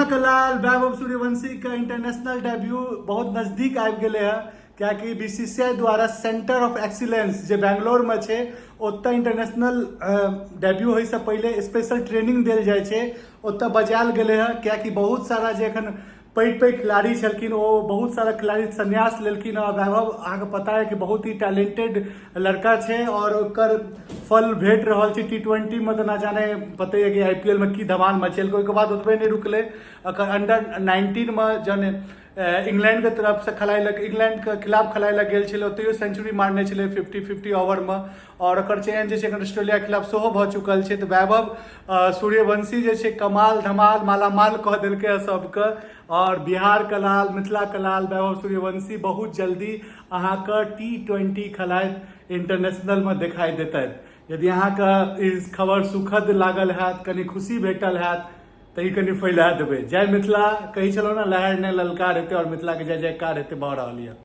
मिथिला के लाल वैभव सूर्यवंशी के international debut बहुत नजदीक आबि गेलै हँ, कियाकि बीसीसीआई द्वारा सेंटर ऑफ एक्सीलेंस जे बेंगलोरमे छै, ओतऽ इंटरनेशनल डेब्यू होइसँ पहिले स्पेशल ट्रेनिंग देल जाइ छै। ओतऽ बजायल गेलै हँ, कियाकि बहुत सारा जे एखन पैघ पैघ खिलाड़ी छलखिन, ओ बहुत सारा खिलाड़ी संन्यास लेलखिन। आ वैभव, अहाँके पता है कि बहुत ही टैलेंटेड लड़का छै और ओकर फल भेट रहल छै। टी20मे तऽ ना जाने, पते है कि आईपीएल मे की धमाल मचेलकै। ओहिके बाद ओतबे नहि रुकलै, एकर अंडर 19मे जहन इंग्लैंड के तरफ से खेलाइ लए, इंग्लैंड के खिलाफ खेलाइ लए गेल छलै, ओतहियो सेंचुरी मारने छलै 50-50 ओवरमे। आओर ओकर चयन जे छै एखन ऑस्ट्रेलिया के खिलाफ सेहो भऽ चुकल छै। तऽ वैभव सूर्यवंशी जे छै कमाल, धमाल, मालामाल कऽ देलकै हँ सबके। आओर बिहार के लाल, मिथिला के लाल वैभव सूर्यवंशी बहुत जल्दी अहाँके टी20 खेलाइत इंटरनेशनलमे देखाई देतथि। यदि अहाँके ई खबर सुखद लागल हैत, कनि खुशी भेटल हैत, तऽ ई कनि फैला देबै। जय मिथिला। कहै छलहुँ ने, लहर नहि ललकार हेतै आओर मिथिलाके जय जयकार हेतै, भऽ रहल यऽ।